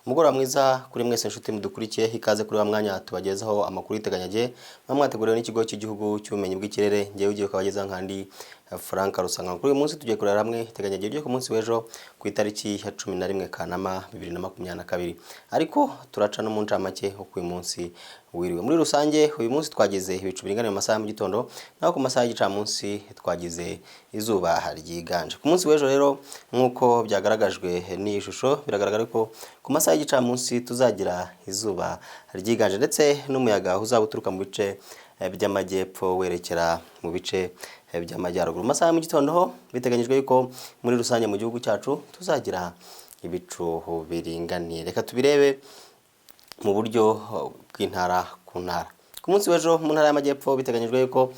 Umugoroba mwiza kuri mwese nshuti mudukurikiye, ikaze kuri wa mwanya tubagezaho amakuru y'iteganyagihe muba mwateguriwe n'Ikigo cy'Igihugu cy'Ubumenyi bw'Ikirere. Ngewe ugiye kubagezaho nkandi Frank Rusanga. Kuri uyu munsi tugiye kurebera hamwe iteganyagihe ryo ku munsi w'ejo ku itariki ya 11 Kanama 2022, ariko turaca no mu ncamake uko uyu munsi wiriwe. Muri rusange uyu munsi twagize ibicu biringaniye mu masaha ya mu gitondo, naho ku masaha y'igicamunsi twagize izuba ryiganje. Ku munsi w'ejo rero, nk'uko byagaragajwe n'iyi shusho, biragaragara ko ku masaha y'igicamunsi tuzagira izuba ryiganje ndetse n'umuyaga uzaba uturuka mu bice by'amajyepfo werekera mu bice by'amajyaruguru. Mu masaha ya mu gitondo ho biteganyijwe yuko muri rusange mu gihugu cyacu tuzagira ibicu biringaniye. Reka tubirebe mu buryo bw'intara ku ntara. Ku munsi w'ejo mu Ntara y'Amajyepfo biteganyijwe yuko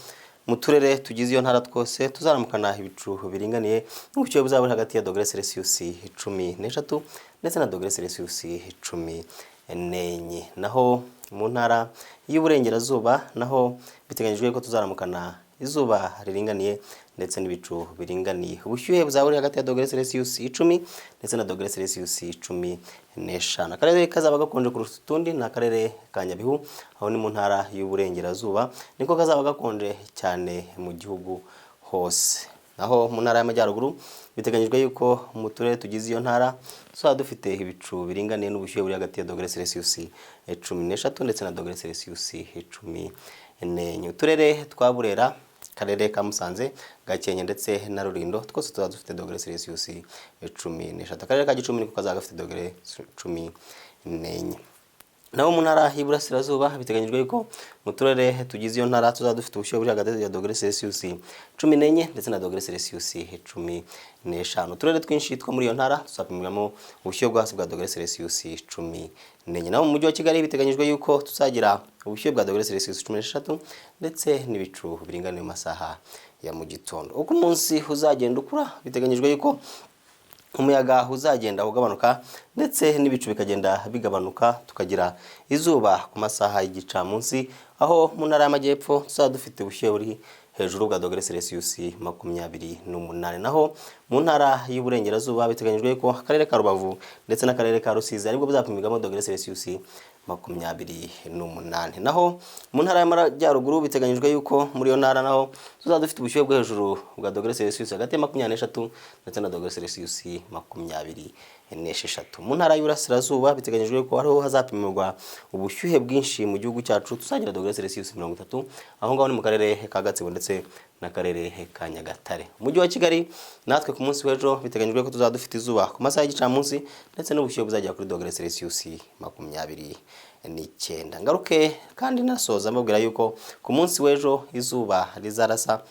mu turere tugize iyo ntara twose tuzaramukana ibicu biringaniye n'ubushyuhe buzaba buri hagati ya dogere Celsius 13 ndetse na dogere Celsius 14. Naho mu Ntara y'Uburengerazuba naho biteganyijwe ko tuzaramukana izuba riringaniye ndetse n'ibicu biringaniye. Ubushyuhe buzaba buri hagati ya dogere Celsius 10 ndetse na dogere Celsius 15. Akarere kazaba gakonje kurusha utundi ni akarere ka Nyabihu, aho ni mu Ntara y'Uburengerazuba, niko kazaba gakonje cyane mu gihugu hose. Naho mu Ntara y'Amajyaruguru biteganyijwe yuko mu turere tugize iyo ntara tuzaba dufite ibicu biringaniye n'ubushyuhe buri hagati ya dogere Celsius 13 ndetse na dogere Celsius 14. Uturere twa Burera, Karere ka Musanze, Gakenke ndetse na Rulindo twose tuzaba dufite dogere Celsius 13. Akarere ka Gicumbi niko kazaba gafite dogere 14. Naho mu Ntara y'Iburasirazuba biteganyijwe yuko mu turere tugize iyo ntara tuzaba dufite ubushyuhe buri hagati ya dogere Celsius 14 ndetse na dogere Celsius 15. Uturere twinshi two muri iyo ntara tuzapimirwamo ubushyuhe bwo hasi bwa dogere Celsius 14. Naho mu Mujyi wa Kigali biteganyijwe yuko tuzagira ubushyuhe bwa dogere Celsius 16 ndetse n'ibicu biringaniye mu masaha ya mu gitondo. Uko umunsi uzagenda ukura, biteganyijwe yuko umuyaga uzagenda ugabanuka ndetse n'ibicu bikagenda bigabanuka, tukagira izuba ku masaha y'igicamunsi, aho mu Ntara y'Amajyepfo tuzaba dufite ubushyuhe buri hejuru bwa dogere Celsius 28. Naho mu Ntara y'Uburengerazuba biteganyijwe ko akarere ka Rubavu ndetse n'akarere ka Rusizi aribwo buzapimirwamo dogere Celsius 28. Naho mu Ntara y'Amajyaruguru biteganyijwe yuko muri iyo ntara naho tuzaba dufite ubushyuhe bwo hejuru bwa dogere Celsius hagati ya 23 ndetse na dogere Celsius 26. Mu Ntara y'Iburasirazuba biteganyijwe ko ariho hazapimirwa ubushyuhe bwinshi mu gihugu cyacu, tuzagira dogere Celsius 30, aho ngaho ni mu karere ka Gatsibo ndetse n'akarere ka Nyagatare. Umujyi wa Kigali natwe ku munsi w'ejo biteganyijwe ko tuzaba dufite izuba ku masaha y'igicamunsi ndetse n'ubushyuhe buzagera kuri dogere Celsius 29. Ngaruke kandi nasoza mbabwira yuko ku munsi w'ejo izuba rizarasa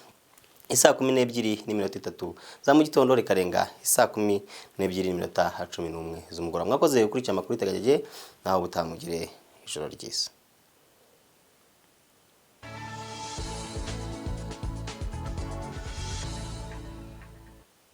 isaa 12:03 za mu gitondo, rikarenga isaa 12:11 z'umugoroba. Mwakoze gukurikira amakuru iteganyagihe, naho ubutaha mugire ijoro ryiza.